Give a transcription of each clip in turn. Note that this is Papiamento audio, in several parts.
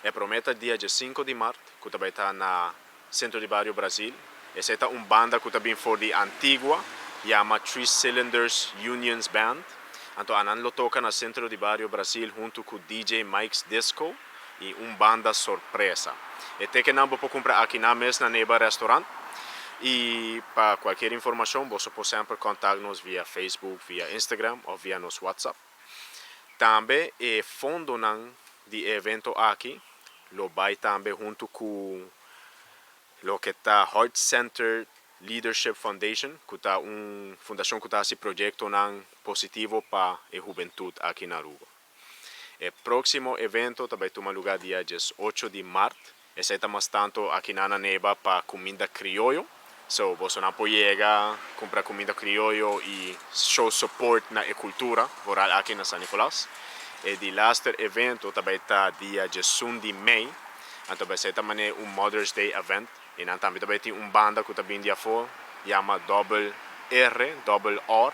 E prome ta dia 5 di maart, cu tambe ta na Centro di Bario Brasil. Esey ta un banda cu ta bin for di Antigua, yama Three Cylinders Unions Band. Anto nan lo toca na Centro di Bario Brasil hunto cu DJ Mike's Disco y un banda sorpresa. E ticketnan por cumpra aki na mes na Neba Restaurant. Y pa cualkier informacion, bo por semper contacta nos via Facebook, via Instagram of via nos WhatsApp. Tambe e fondonan di evento aki, lo bay tambe hunto cu loke ta Heart Center Leadership Foundation, cu ta un fundacion cu ta haci proyectonan positivo pa e hubentud aki na Aruba. E proximo evento tambe ta tuma luga dia 18 di maart. Esey ta mas tanto aki na Neba pa cuminda crioyo. So, bo por yega, cumpra cuminda crioyo y show support na e cultura vooral aki na San Nicolas. E di laatste evento tambe ta dia 11 di mei. Anto bay ta un Mother's Day event. Y nan tambe tin un banda cu ta bin di afo, yama Double R, Double R.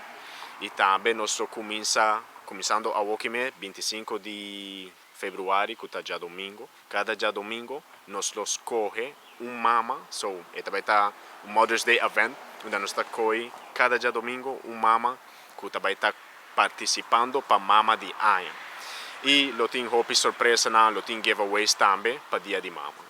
Y tambe nos ta cuminsando awo mes, 25 di februari, cu ta diadomingo. Cada diadomingo nos lo scoge un mama, so tambe ta un Mother's Day event, unda nos ta scoge cada diadomingo un mama cu tambe ta participando pa Mama di Aña. Y lo tin hopi sorpresa, lo tin giveaways tambe pa Dia di Mama.